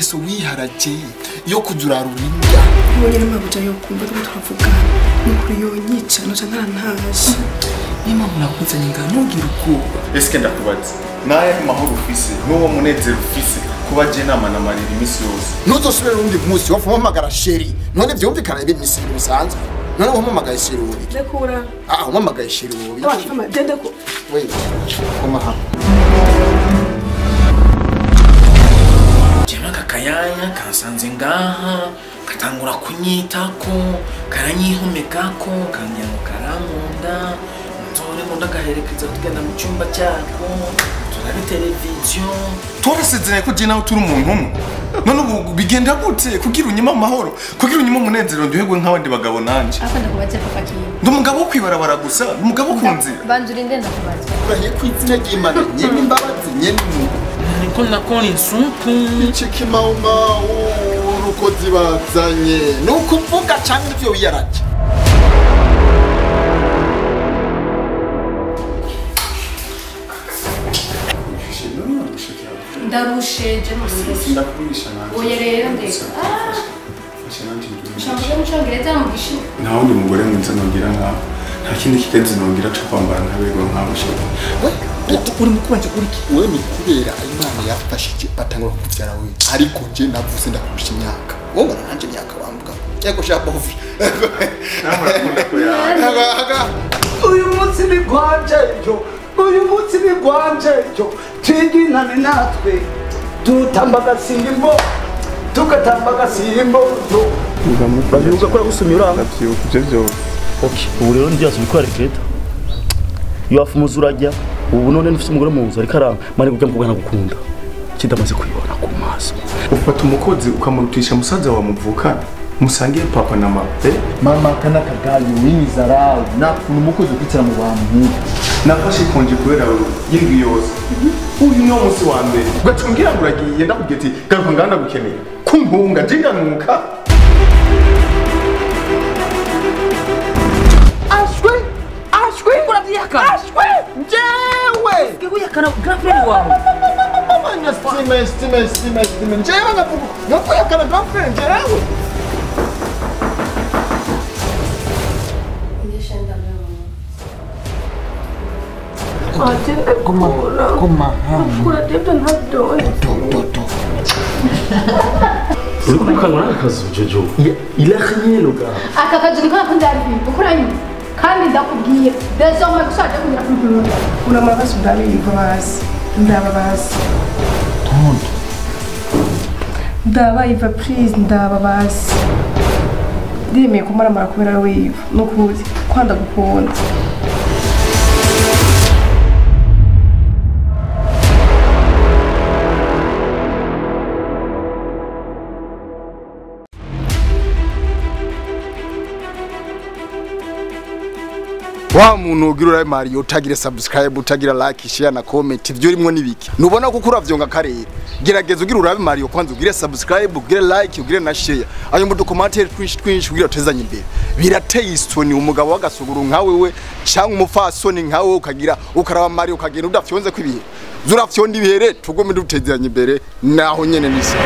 Ingeso wiharaje yo kuzurarura indya. Ubonye n'amabuja yo kumva turiko turavugana. Nukuri yonyica noca ntarantaje. Niyo mpamvu nakuzanye ngaha ntugire ubwoba. Eske ndakubaza naye mahoro ufise n'uwo munezero ufise kuba je nama na marira imisi yose. Ntuzosubire urundi munsi wapfa umpamagara chéri. None vyumvikana ibi misi bisanzwe. None umpamagaye chéri wowe. Ndakura. Ah, umpamagaye chéri wowe. Mama, genda ko. We, koma hano. Jema kakayanya kansanze ngaha katangura kunyitako karanyihomekako kangira ngo karankunda nzore ngo ndagaherekeza tugenda mu cyumba cyako turabe televiziyo. Twarasezeranye ko je nawe turi umuntu umwe. None ubu bigenda gute kugira unyima amahoro kugira unyima umunezero ndyoherwe nk'abandi bagabo nanje? Apa ndakubaza papa kintu. Ndi umugabo wo kwibarabara gusa, ndi umugabo wo ku nzira. Banza urinde ndakubaza. Urahiye ku izina ry'Imana nyene imbabazi nyene umuntu. Niko nakora insuku. Iciki mauma urukozi bazanye. Nukuvuga canke ivyo wiyaraje. Ndarushe je nose. Ndakurisha nanje. Oya rero ndeka. Shambuye mu Congereza mu Gishinwa. Nta wundi mugore mwiza nongira nkawe. Nta kindi kigenzi nongira cyo kwambara nkaberwa nkawe shaka. Uri mukubanje uri ki? Wewe ni kubera Imana yafashije batangura kukuvyara wewe. Ariko nje navuze ndakurusha imyaka. Wowe ngana nanje imyaka wambuka. Yego sha bofi. Uyu munsi ni gwanje jo. Uyu munsi ni gwanje jo. Twiginane natwe dutamba agasimbo tugatamba agasimbo jo. Uravyuka ko yagusumye uranga? Ndavyuka ivyo vyose. Okay, ubu rero ndiyaza ubikora regreta. Iyo wafumuza urajya ubu none nufise umugore mu nzu ariko aranga mari kujya mukubwana gukunda. Kidamaze kuyibona ku maso. Ufata umukozi ukamurutisha musaza wa muvukana. Musangiye papa na mama. Mama kana kagayo wimizarao na kuntu umukozi ukwitira mu bantu. Nafashe konje kubera y'indwi yose. Uyu ni umunsi wa mbere. Ugaca umbwira ngo uragiye ndakubwiye ati garuka ngaha ndagukeneye. Kumpunga jinganuka. Ashwe! Ashwe! Uravyihakana? Ashwe! Njewe! Wihakana grand frère wawe. Stime, stime, stime, stime. Njewe ngavuga. Nokuyakana grand frère njewe. Koma hano. Uri kwirukanwa n'akazu Jojo. Il a rien le gars. Aka kazu niko nakunda ukuranye kandi ndakubwiye désormais gusaje kugira kumpumura. Uramara basi ndabiva basi. Ndaba basi. Tonto. Ndaba Iva please ndaba basi. Ndemeye kumaramara kubera wewe Iva nukuri kwanda gukunda. Wa muntu ugira urabe Mario utagira subscribe utagira like share na comment ivyo urimwo nibiki. Nubona ko uravyonga karere. Gerageza ugira urabe Mario kwanza ugire subscribe ugire like ugire na share. Ayo mu documentary twinshi twinshi kugira utezanye imbere. Birateye isoni umugabo w'agasuguru nka wewe cyangwa umufasoni nka wewe ukagira ukaraba Mario ukagenda udafyonze kwibihe. Zurafyonda ibihere tugome dutezanye imbere naho nyene nisa.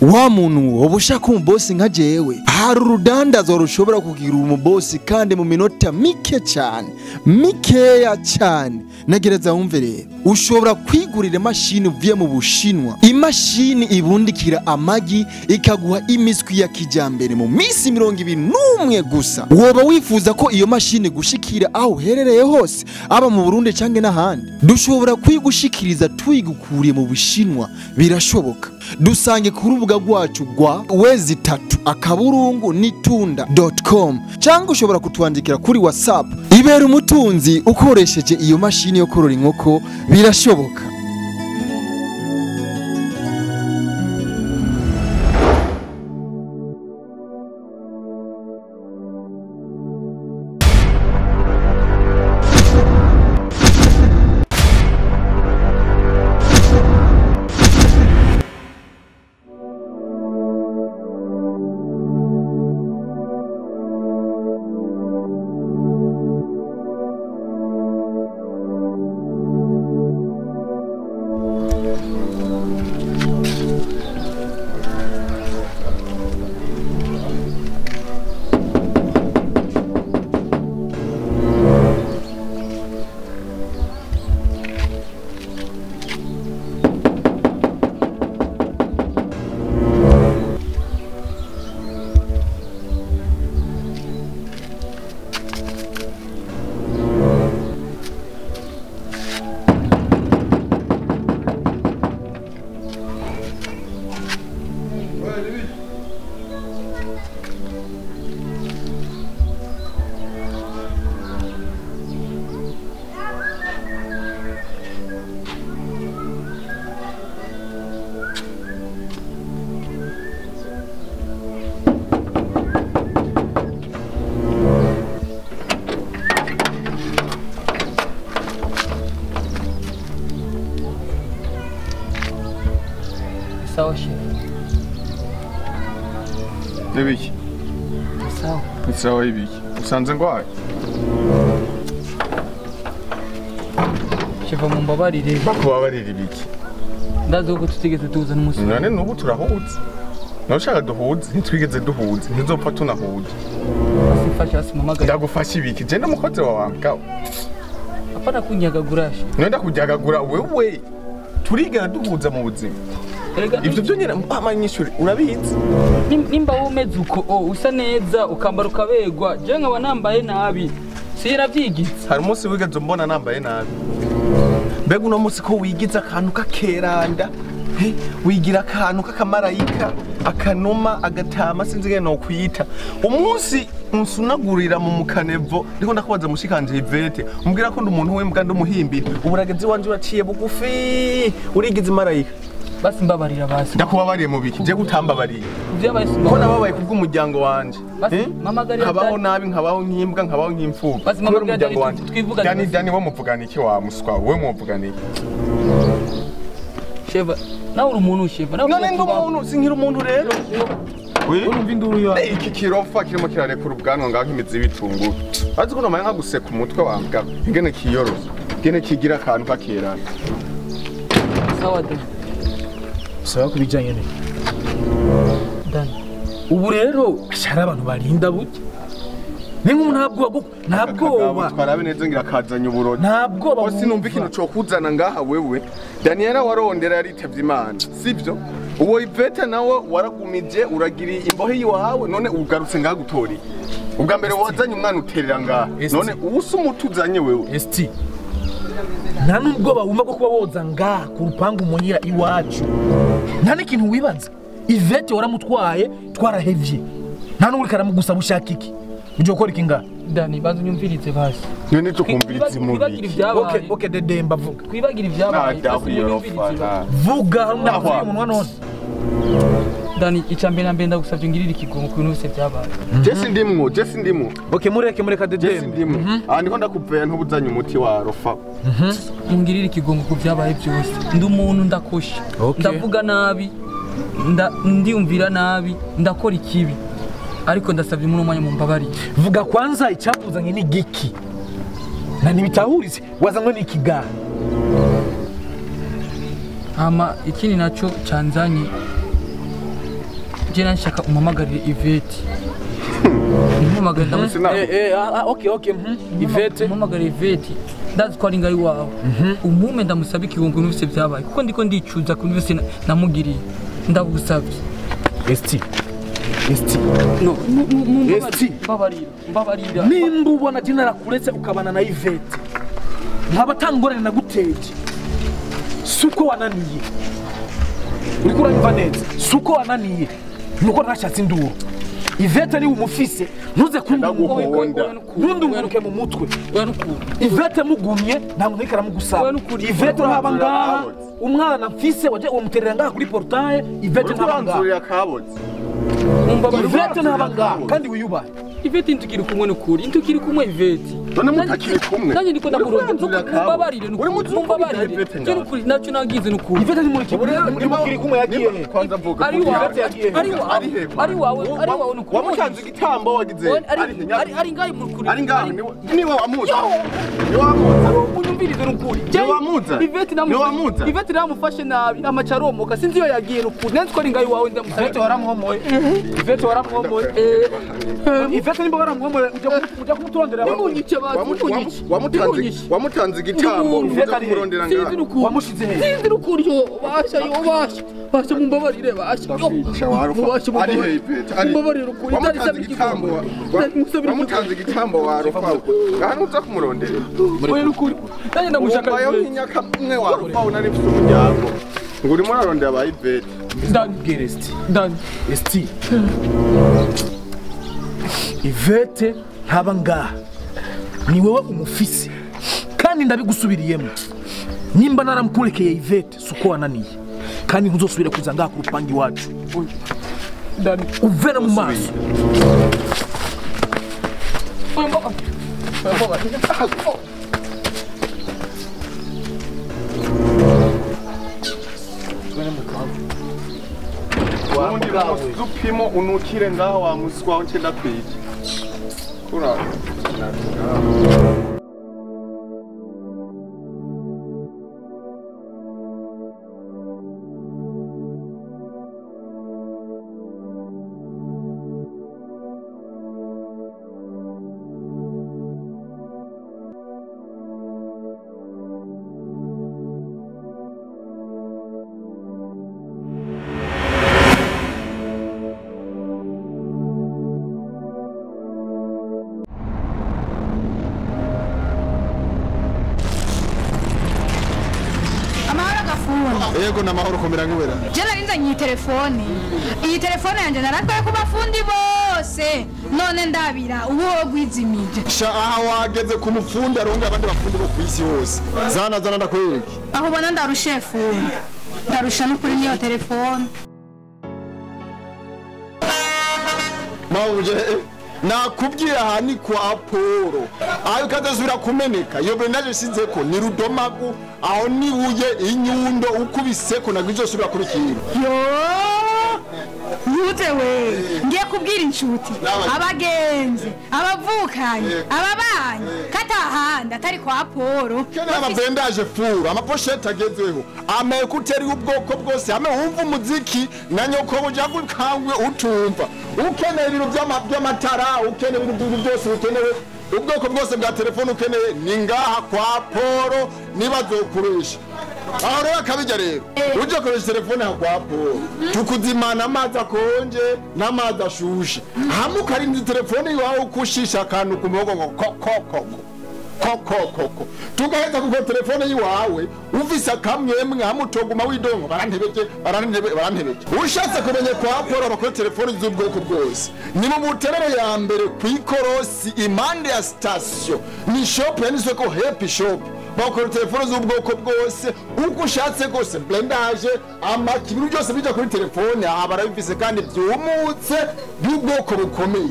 Wa muntu ubushaka umubosi nka jewe hari urudandazo rushobora kugira umubosi kandi mu minota mike cyane mikeya cyane. Nagereza wumve rero ushobora kwigurira imashini uvuye mu Bushinwa, imashini ibundikira amagi ikaguha imiswi ya kijambere mu minsi 21 gusa. Woba wifuza ko iyo mashini gushikira aho uherereye hose aba mu Burundi canke n'ahandi, dushobora kwigushikiriza tuyigukuriye mu Bushinwa. Birashoboka. Dusange ku rubuga rwacu rwa wezi tatu akaburungu nitunda.com cyangwa ushobora kutwandikira kuri WhatsApp. Ibera umutunzi ukoresheje iyo mashini yo korora inkoko, birashoboka. Nibiki? Sawa. Sawa ibiki. Usanze ngwaye? Sheva mumbabarire. Bakubabarira ibiki? Ndazi ko tutigeze duhuza n'umunsi. None n'ubu turahuza. Nawe ushaka duhuze, ntitwigeze duhuze, ntizopfa tunahuze. Asifasha asimamagara. Ndagufasha ibiki? Je n'umukozi wawe mbwa. Apana kunyagagura. None ndakunyagagura wewe. Turigana duhuza mu buzima. Ivyo byo nyine amanyishuri urabizi. Nimba wowe umeze uko usa neza ukambara ukabegwa, je nkaba nambaye nabi. Siravyigitse. Hari umunsi wigeze umbona nambaye nabi. Mbega uno munsi ko wigize akantu kakeranda, wigira akantu k'akamarayika, akanuma, agatama sinzi ngene no kwita. Umunsi unsunagurira mu mukanevo ndiko ndakubaza mushikanje Yvette, umbwira ko ndi umuntu w'imbwa ndi umuhimbira. Uburagezi wanje uraciye bugufi, urigize imarayika. Basi mbabarira basi. Ndakubabariye mu biki? Je gutambabariye. Byabaye ko nababaye kubw'umuryango wanje. Nkabaho nabi, nkabaho nk'imbwa, nkabaho nk'imfubyi. Basi mama umuryango wanje. Dani Dani wo muvugana iki wa muswa? Wewe muvugana iki? Sheva, nawe uri umuntu Sheva. None ndi umuntu, sinkira umuntu rero. Urumva induru yawe. Iki kirofa kirimo kirarekura ubwanwa ngaho imizi y'ibitunguru. Azi ko nomaye nka guseka umutwe wa mbwa. Ingene kiyoroza. Ingene kigira akantu kakerana. Sawa Dani. Sawa kubijanye ne. Dani. Ubu rero hari abantu barinda buke. Ni nk'umuntu ntabwoba ntabwoba. Twarabe neza ngira kazanye uburodi. Ntabwoba. Ko sinumva ikintu cyo kuzana ngaha wewe. Daniela warondera yaritevye Imana. Sivyo? Uwo Yvette nawe waragumije uragira imbohe yiwawe none ugarutse ngaha gutori. Ubwa mbere wazanye umwana uterera ngaha. None ubusa umutuzanye wewe. ST. Nta nubwoba wumva ko kuba woza ngaha ku rupangu munyira iwacu. Nta n'ikintu wibaza. Yvette waramutwaye twarahevye. Nta n'uri karamugusaba ushaka iki. Uje gukora iki ngaha? Dani banza unyumvirize basi. None tukumvirize mu biki? Okay, okay dedemba vuga. Twibagira ibyabaye. Vuga hamwe umunwa none. Dani icambere na mbere ndagusavye ngirira ikigongo ku bintu byose byabaye. Jesse ndimwo, Jesse ndimwo. Okay, mureke mureka dedemba. Jesse ndimwo. Ah ndiko ndakupveya ntubuzanye umuti wa rofa. Ngirira ikigongo ku byabaye byose. Ndi umuntu ndakosha. Ndavuga nabi, ndiyumvira nabi, ndakora ikibi. Ariko ndasavye muri umwanya mumbabarire. Vuga kwanza icyakuzanye ni giki? Na nibitahuritse wazanywe n'ikiga. Hama ikindi naco canzanye je nashaka umamagarire Yvette. Umumagarire okay okay Yvette umamagarire Yvette. Ndazi ko ari ngayi wawe. Umume ndamusaba ikigongo n'ubise byabaye kuko ndiko ndicuza ku bise namugiriye. Ndagusavye. ST ST. No, mbabarira, mbabarira. Nimba ubona je narakuretse ukabana na Yvette. Nkaba tangorane naguteje. Suko wananiye. Uriko uranyumva neza. Suko wananiye. Nuko ntashatse induru. Yvette ni umufise, ntuze kundunguruke mu mutwe. Yvette mugumye nta muntu ariko aramugusaba. Yvette urahaba ngaha, umwana mfise waje umuterera ngaha kuri portail, Yvette ntaba ngaha. Yvette ntaba ngaha kandi wiyubahe. Yvette ntukiri kumwe n'ukuri, ntukiri kumwe Yvette. None mutakiri kumwe. Nanjye ndiko ndakurondera mumbabarire n'ukuri. Mumbabarire. Je n'ukuri naco nagize n'ukuri. Yvette ntimuri kumwe yagiye. Kwanza mvuga. Ari wawe, ari wawe, ari wawe n'ukuri. Wamutanze igitambo wagize. Ari ngahe mu kuri. Ari ngahe niwe wamuza. Niwe wamuza. Unyumvirize n'ukuri. Niwe wamuza. Yvette namuza. Yvette namufashe nabi amacaromoka sinzi iyo yagiye n'ukuri. Nanzi ko ari ngahe wawe ndamusa. Yvette waramuhomoye. Yvette waramuhomoye. Yvette nimba waramuhomoye ujya kumuturondera. Wamutanze igitambo uza kumurondera ngaha. Wamushize he? Sinzi n'ukuri yo basha yo basha. Basha mumbabarire basha. Ari he Yvette? Ari. Mumbabarire ukuri. Wamutanze igitambo. Wamutanze igitambo wa Rufa. Ngaha uza kumurondera. Oya n'ukuri. Nanjye ndamushaka. Ubaye nk'inyaka mwe wa Rufa unari mfite umuryango. Ngo urimo urarondera ba Yvette. Ndabwira ST. Dani. ST. Yvette ntaba ngaha. Ni wewe umufise kandi ndabigusubiriyemo. Nimba naramukurekeye Yvette suko wananiye kandi ntuzosubire kuza ngaha ku rupangi wacu. Dani uvena mu maso. Ubundi musupimo unukire ngaho wa muswa nce ndakwica. Kura. Yego na mahoro komera nkubera. Je narinze nyi telefone. Iyi telefone yanje naratwaye ku bafundi bose. None ndabira ubu gwizimije. Sha aha wageze ku mufundi aronga abandi bafundi bo kwisi hose. Zana zana ndakwereke. Aho ubona ndarushe fundi. Ndarusha no kuri niyo telefone. Mawuje nakubwira aha ni kwa Apollo. Ayo kadazura kumeneka. Iyo brenaje sinzeko ni rudomagu aho nibuye inyundo ukubiseko nagizosubira kurikira. Yo! Yute we ngiye kubwira inshuti abagenzi abavukanye ababanyi katahanda atari kwa Apollo. Kene ama bandage fura ama pochette agezweho ama ekuteri ubwoko bwose ame wumva umuziki na nyoko buja gukangwe utumva ukeneye ibintu by'amatara ukeneye ibintu byose ukeneye ubwoko bwose bwa telefone ukeneye ni ngaha kwa Apollo nibazokurisha. Aho rero akabijya rero uje koresha telefone kwa Apollo tukuzimana amazi akonje n'amazi ashushe hamwe ukarinda telefone iwawe ukushisha akantu ku muhogo ngo kokokoko kokokoko tugaheza kuko telefone yiwawe ufise akamwemwe hamwe utoguma widongo barantebeje barantebeje ushatse kumenya kwa Apollo bakora telefone z'ubwoko bwose ni mu buterere ya mbere kwikorosi impande ya station ni shop yanditswe ko Happy Shop bakora telefone z'ubwoko bwose uko ushatse kose blendage amakibiru byose bija kuri telefone aha barabifise kandi byumutse by'ubwoko bukomeye.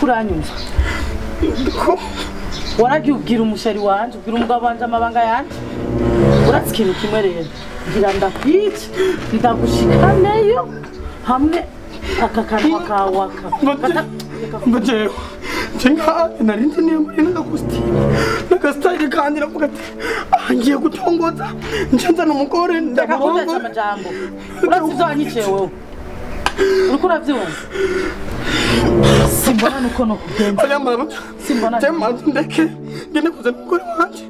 Uranyumva waragiye ubwira umushari wanje ubwira umugabo wanje amabanga yanje uratse ikintu kimwe rero ngira ndakwica ndagushikaneyo hamwe aka kanwa kawaka ngo jewe njenga narinzi niyo muri n'agakositimu n'agasitayile kandi navuga ati aha ngiye gutongoza ncenza n'umugore ndamurongo amajambo uratse ivyo wanyiciye wewe uriko uravyumva simbona nuko nokugenza simbona manzu ndeke ngende kuzana umugore wanje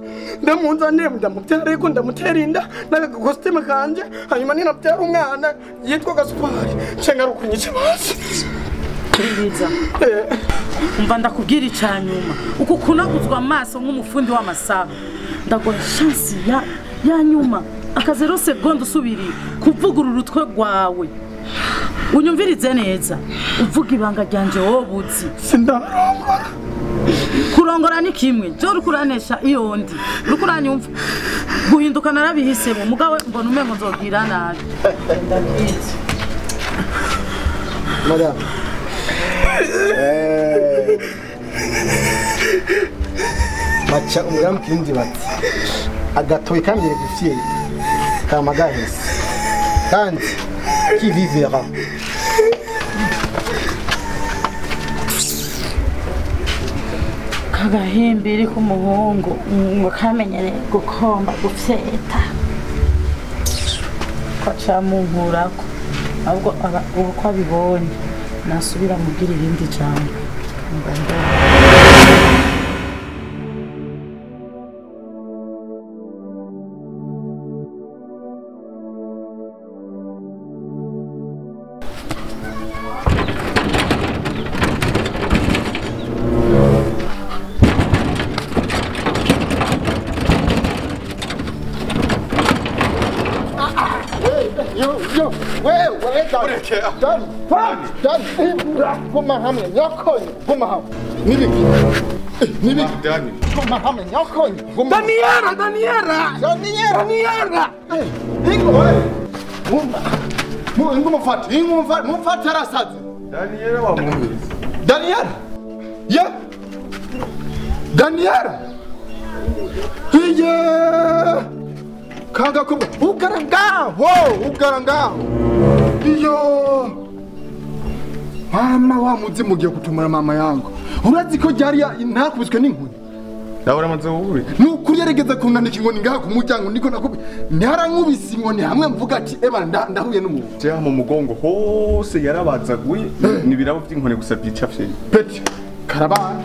ndamunzaniye ndamubyara ariko ndamutera inda n'agakositimu kanje hanyuma ninabyara umwana yitwa Gasupari ncenga rukunyica basi Biriza umva ndakubwira icyanyuma uko kunaguzwa amaso nk'umufundi w'amasaba ndaguha chance ya nyuma akazero segonda usubiriye kuvugurura urutwe rwawe unyumvirize neza uvuga ibanga ryanje wowe uzi sindarongora kurongora ni kimwe je uri kuranesha iyo ndi uri kuranyumva Guhinduka narabihisemo mugawe mbona umengo nzogira nabi. Ndabizi. Madame. Baca umugambi kindi bati agatoyi kamye gufye kamagahese kandi qui vivra. Kagahimbiri k'umuhungu ngo kamenyere gukomba gufyeta ko camunkurako ahubwo ubu ko abibonye nasubira mubwira irindi jambo. Guma hamwe nyakonye guma hamwe nibiki nibiki Dani guma hamwe nyakonye guma Daniela Daniela Daniela Daniela ingo mu ingo mufate ingo mufate mufate arasaze Daniela wa mwumviriza Daniela ye Daniela iye kaga kubwa ukarangaho ukarangaho iyo mama wa muzimu ugiye kutumara mama yangu urazi ko ryari ntakubiswe n'inkoni ndabura amaze wowe nukuri yaregeza kunandika inkoni ngaha ku muryango niko nakubi ntarankubise inkoni hamwe mvuga ati eba ndahuye n'umuntu je mu mugongo hose yarabazaguye ni birabo by'inkoni gusa byicafye peti karabaye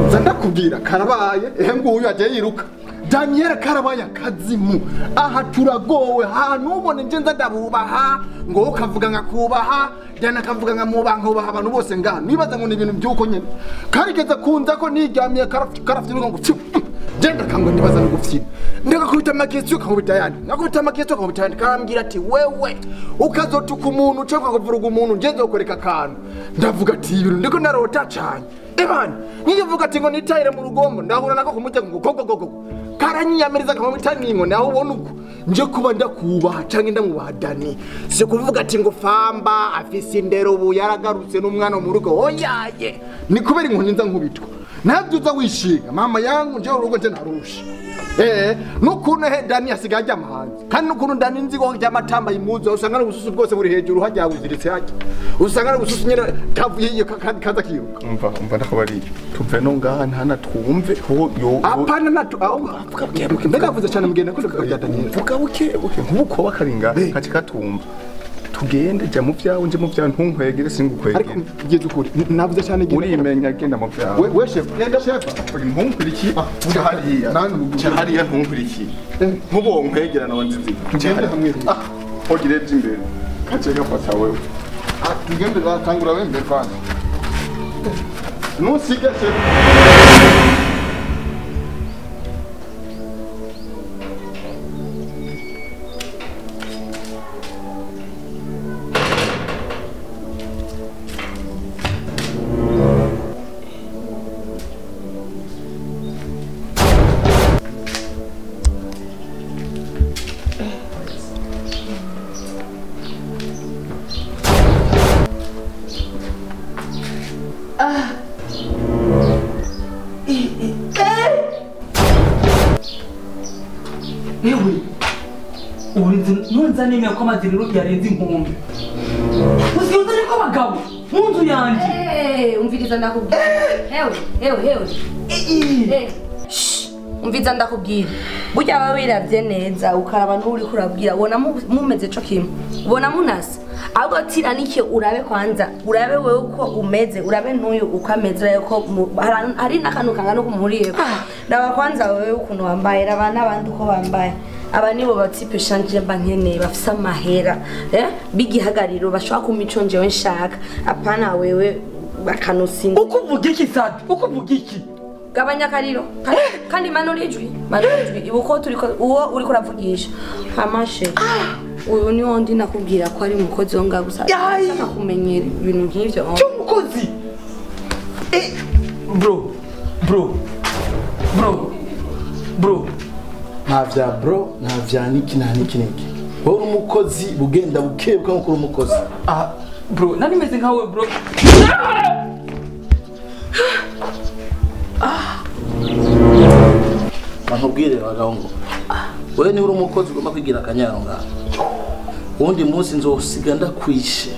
nza ndakubwira karabaye ehe nguyu agiye yiruka Daniel karabaye akazimu aha turagowe hantu ubone nje nza ndabubaha ngo ukavuga nkakubaha Dana akavuga nkamubaha nkubaha abantu bose ngaha nibaza ngo ni ibintu byuko nyene karigeza kunza ko niryamiye karafyiruka ngo pfu genda kangwa ndibaza no gufyina ndakakubita amakesi ukakubita yandi nakubita amakesi ukakubita yandi karambwira ati wewe ukazotuka umuntu cyangwa ukavuruga umuntu nje nzokoreka akantu ndavuga ati ibintu ndiko narota cyane ebana nkivuga ati ngo nitayire mu rugombo ndahura nako kumuryango ngo gogogogo karanyiyamiriza kamubita ningo naho ubona uko nje kuba ndakubaha canke ndamubaha Dani si kuvuga ati ngo famba afise indero ubu yaragarutse n'umwana mu rugo oyaye ni kubera inkoni nza nkubitwa nabyo uza wishinga mama yangu nje urugo nje narusha nukuntu he Dani asigaye ajya hanze kandi nukuntu Dani nzi ko ajya amatamba imuzo usanga n'ubususu bwose buri hejuru hajya buziritse hajya usanga n'ubususu nyene kavuye kaza kiruka umva ndakabari tuve no ngaha ntana twumve ho yo apana natu mbega avuze cyane mugenda ko bya Daniel vuga buke buke nkubuko bakaringa kaci katumva tugende jya mu byawe nje mu byawe ntunkwegere singukwegere ariko ngeze ukuri navuze cyane genda urimenya genda mu byawe we chef genda chef ntunkwirikiye hariya hariya ntunkwirikiye nkubo nkwegera nawe nzizi tugende hamwe ogire by'imbere kace gafata wewe tugende batangura we mbere kwanza ntusige chef Ewe urinze nunza nemeye ko amazi rero yarenze inkombe usiunze ko abagabo mu nzu yanje umviriza ndakubwira hewe hewe hewe umviriza ndakubwira burya baba wiravye neza ukaraba n'uri kurabwira ubona mumeze co kimwe ubona munasa ahubwo tira niki urabe kwanza urabe wewe uko umeze urabe ntuyu uko ameze urabe ko hari n'akantu kangana uko muhuriyeko raba kwanza wewe ukuntu wambaye raba n'abandi uko bambaye aba nibo batipe shanje mba nkeneye bafise amahera bigihagariro bashobora kumpa ico njewe nshaka apana wewe bakanusinda uko uvuga iki Sadi uko uvuga iki gabanya akariro kandi manura ijwi ibuko turiko uwo uriko uravugisha hamashe uyu ni wondi nakubwira ko ari umukozi wo ngaho gusa ashaka kumenyera ibintu nk'ivyo cy'umukozi bro bro bro bro Nta vya bro, nta vya niki nta niki niki. Wowe uri umukozi bugenda bukebuka nkuko uri umukozi. Ah bro, nari meze nkawe bro. Bankubwire bagahungu. Wewe ni uri umukozi ugomba kwigira akanyaro ngaho. Uwundi munsi nzosiga ndakwishe.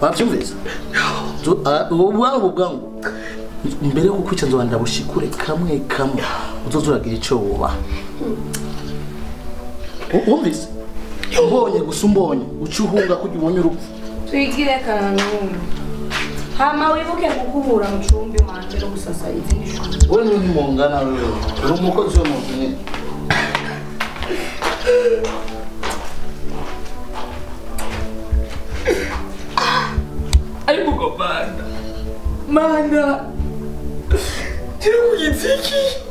Wabyumvise? Ubwangu bwangu. Mbere yo kukwica nzobanda bushikure kamwe kamwe. Uzozuragira ico wuba. Wumvise? Ubonye gusa umbonye ucuhunga kugira ubonye urupfu. Twigire kantu. Hama wibuke gukubura mu cumbi wanje no gusasa izindi shuri. Wewe ni mungana wewe. Uri umukozi wo mu nzu nyene. Ariko gobanda. Mana. Tiri kugitsiki.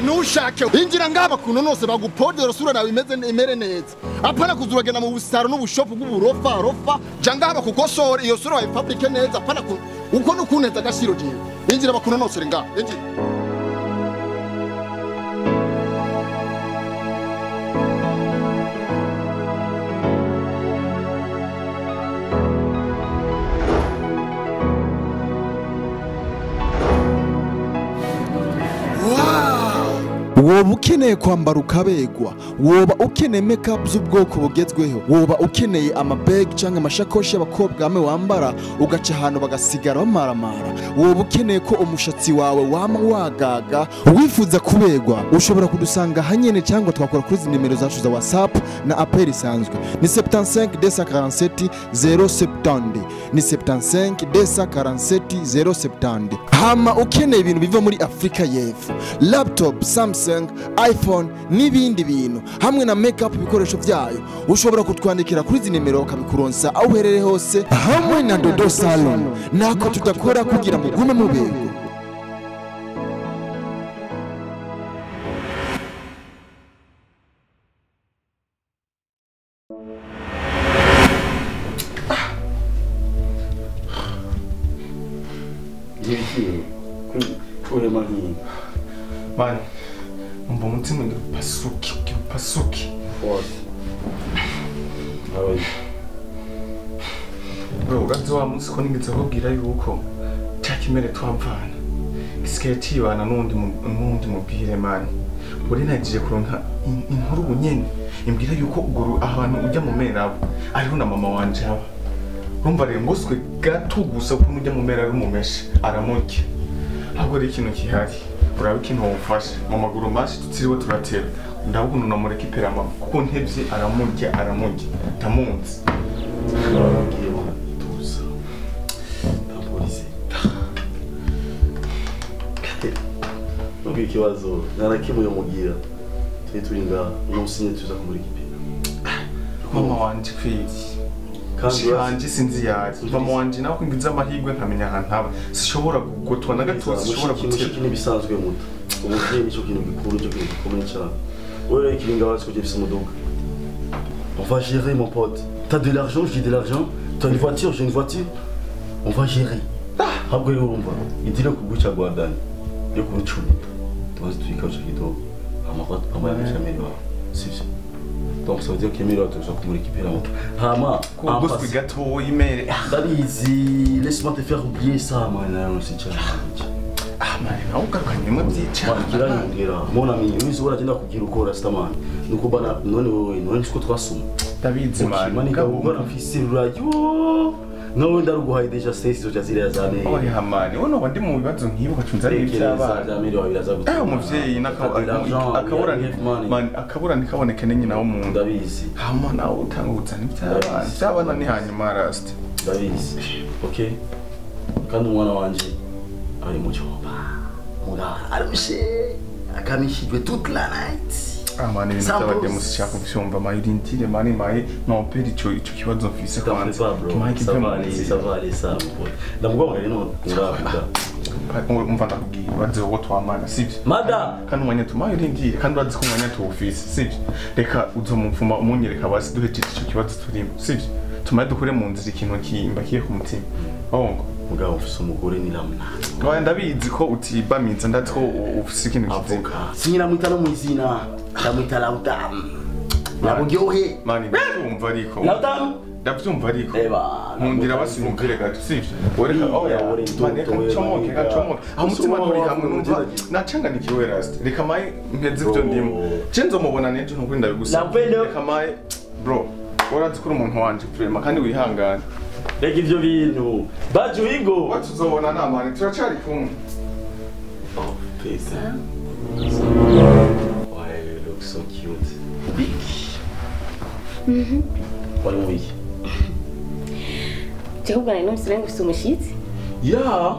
Nushake injira ngaba kuno nose bagupodera sura nawe imeze imere neza apana kuzuragena mu busaro n'ubushopu bw'uburofa rofa jangaba kukosora iyo sura wayi fabrike neza apana uko nukuneza agashiro je injira bakuno nose nga injira Woba ukeneye kwambara ukabegwa, woba ukeneye makeup z'ubwoko bugezweho, woba ukeneye amabag cyangwa amashakoshi y'abakobwa amwe wambara ugaca ahantu bagasigara bamaramara, woba ukeneye ko umushatsi wawe wama wagaga, wifuza kubegwa, ushobora kudusanga hanyene cyangwa twakora kuri nimero zacu za WhatsApp na appel isanzwe ni 75 247 070 ni 75 247 070. Hama ukeneye ibintu biva muri Afrika y'Epfo, laptop, Samsung, iPhone n'ibindi bintu hamwe na makeup ibikoresho byayo, ushobora kutwandikira kuri izi nimero bakabikuronsa aho uherereye hose hamwe na Dodo Salon. Nako tudakora kugira mugume mubego. Man, umva umutima ngira upasuke, ugira upasuke. Bro, urazi wa munsi ko nigeze kubwira yuko cya kimere twamvana gisigaye cibana n'undi mubwire man. Uri nagiye kuronka inkuru bunyene imbwira yuko uguru ahantu ujya mu mera abo ariho na mama wanje aba. Urumva rero ngoswe gato gusa ukuntu ujya mu mera ari umumeshe aramurya. Ahubwo rero ikintu kihari uraba ikintu wofashe mu maguru mashi tutiriwe turatera ndabona unamureka ipera mama kuko ntevye aramurya aramurya ndamunzi. Tuza temporise. Nubwo ikibazo narakimwe mugira turi turi ngaha umunsi nyine tuza kumurika ipera mama wanje kwiki kandi wanje sinzi yaje mama wanje nawe kwingiza amahirwe nkamenya ahantu aba sishobora kugotwa na gato sishobora gutera ikintu bisanzwe muto umuvyeyi nico kintu gikuru cyo kintu gikomeye cyane. Wewe ikiringa wacu kugira ifise umuduga. On va gérer mon pote. T'as de l'argent, j'ai de l'argent. T'as une voiture, j'ai une voiture. On va gérer. Habwo urumva idire kuguca gwandani yo kurucumita tubaze twikaje kidogo amakot amaya chamero sivyo. Donc ça veut dire que Emile tuza kumurikipira moto. Hama kugoswe gato imere ndabizi, laisse-moi te faire oublier ça man, c'est ça. Ah man, nawe ugarukanye bimwe byica. Kiranyongera mon ami, wizi uragenda kugira ukora stamani. Nuko bana none wewe none siko twasuma. Ndabizi man. Manika ubona mfise rurayo. Nawe ndaruguhaye deja sesi zo jazira yazane. Oya mani, wowe noba ndi mu bibazo nkibi ukacunza ari iby'abana. Umuvyeyi akabura man akabura ntikaboneke ni nyina w'umuntu. Ndabizi. Hama nawe utanga n'iby'abana. Iby'abana ni hanyuma rasti. Ndabizi. Okay. Kandi umwana wanje ari mu cyumba. Muga arushe akamishijwe toute la night. Amani ibintu by'abademu sishaka kubyumva mayi urindire mani mayi nompera ico kibazo mfise kwanza. Ça va aller ça mon pote. Ndamugomba rero nguravuga. Umva ndakubwiye urazi wowe twamana sivyo? Mada kandi umwanya tumaye urindire kandi urazi ko umwanya tuwufise sivyo? Reka uzomumvuma umunyereka basi duhejeje ico kibazo turimo sivyo? Tumaye dukure mu nzira ikintu kimbakiye ku mutima. Bongo mugabo ufise umugore ni lamna. Oya ndabizi ko utibamiza ndazi ko ufise ikintu kiziba. Sinyiramwita no mwizina ndamwita Lautam. Naburyohe. Mani ndavyumva ariko. Lautam ndavyumva ariko. Eba nkundira basimubwire gato sivyo? Wereka oya mani reka ncomoke reka ncomoke. Aho umutima nturi hamwe numva nacanganikiwe rasta. Reka maye mpeze ivyo ndimo. Je nzomubona nejo ntukuri ndabigusaba. Reka maye bro urazi ko uri umuntu wanje vraiment kandi wihangane. Reka ivyo bintu. Baje uhigo. Watuzobona namani turacari kumwe. Oh, peace. Why you look so cute. Big. Wari mu biki? Jehova nari numvise umengo ufise umushitsi. Ya.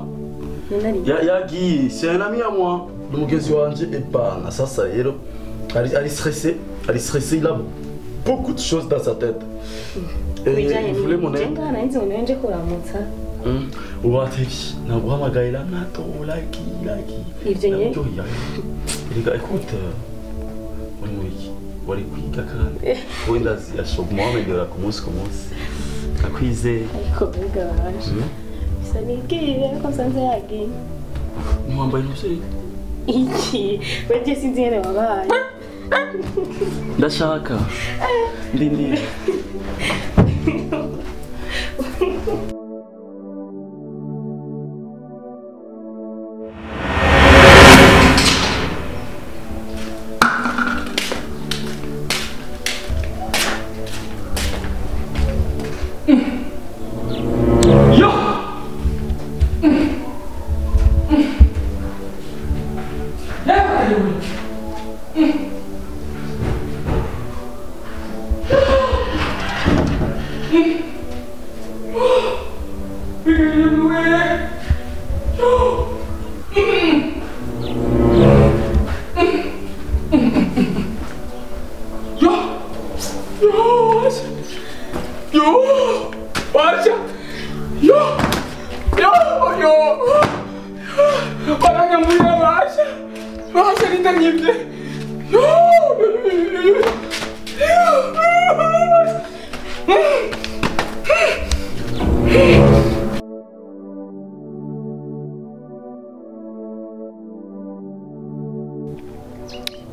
Ya Guy, c'est un ami à moi. Umugenzi wanje ebana sasa rero ari stressé, il a beaucoup de choses dans sa tête. Il voulait mon aide. Ubateki, naguhamagaye nato like. Ivyo nye. Reka écoute. Uri mu biki? Wari kwiga kandi. Wenda ashobora kumuhamagara ku munsi ku munsi. Akwizeye. Ariko mbega baje. Bisa nibwire ko nsanze yagiye. Mwambaye umusore? Iki, weje sinzi ngene wabaye. Ndashaka. Ndindi.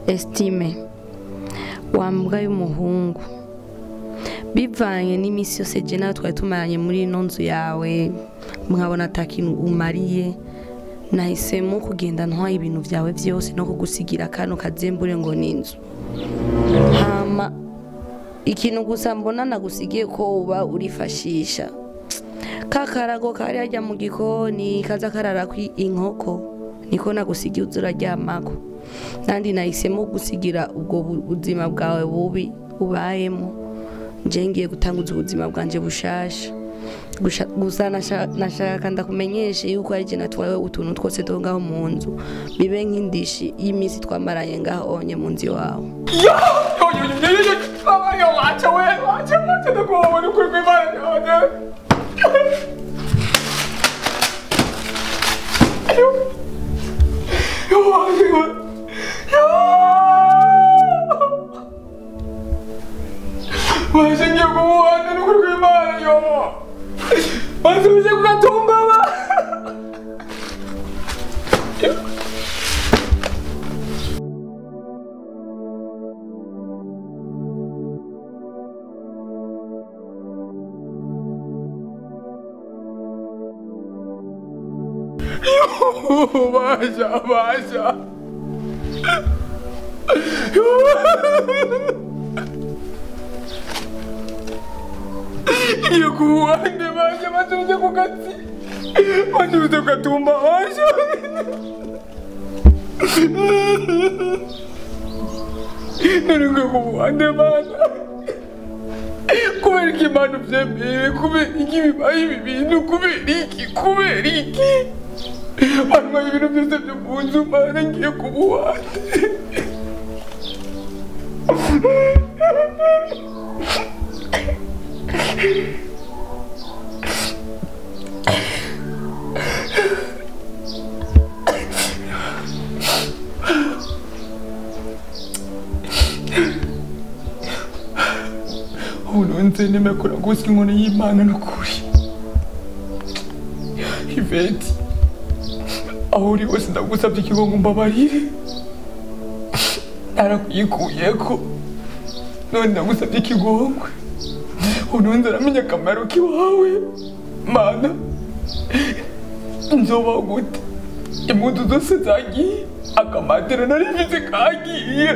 Estime wambwa y'umuhungu bivanye n'imisi yose je nawe twari tumaranye muri ino nzu yawe mwabona atakintu umariye nahisemo kugenda ntwaye ibintu byawe byose no kugusigira kano kazembure ngo ni inzu hama ikintu gusa mbona nagusigiye ko uba urifashisha kakarago kari hajya mu gikoni kaza karara inkoko niko nagusigiye uzuraryamako nandi nahisemo gusigira ubwo buzima bwawe bubi ubayemo nje ngiye gutanguza ubuzima bwanje bushasha gusa nashaka ndakumenyeshe yuko ari je natwaye utuntu twose two ngaho mu nzu bibe nk'indishi y'iminsi twamaranye ngaho onye mu nzu iwawe. Basha. Yukuwande basha basubize ku gatsi basubize ku gatumba basha nari kuwande basha kubera iki Imana uvyemeye kubera iki bibaye ibi bintu kubera iki hanyuma ibintu byose byo mu nzu Mana ngiye kubuwande. Naragukunze nemeye ko naguswe inkono y'Imana n'ukuri. Ivete, aho uri hose ndagusabye ikigongo mbabarire. Narakuyikuyeko none ndagusabye ikigongwe. Ubu nzaramenya akamaro k'iwawe. Mana, nzobaho gute? Impuzu zose zagiye, akamatera nari mfise kagiye.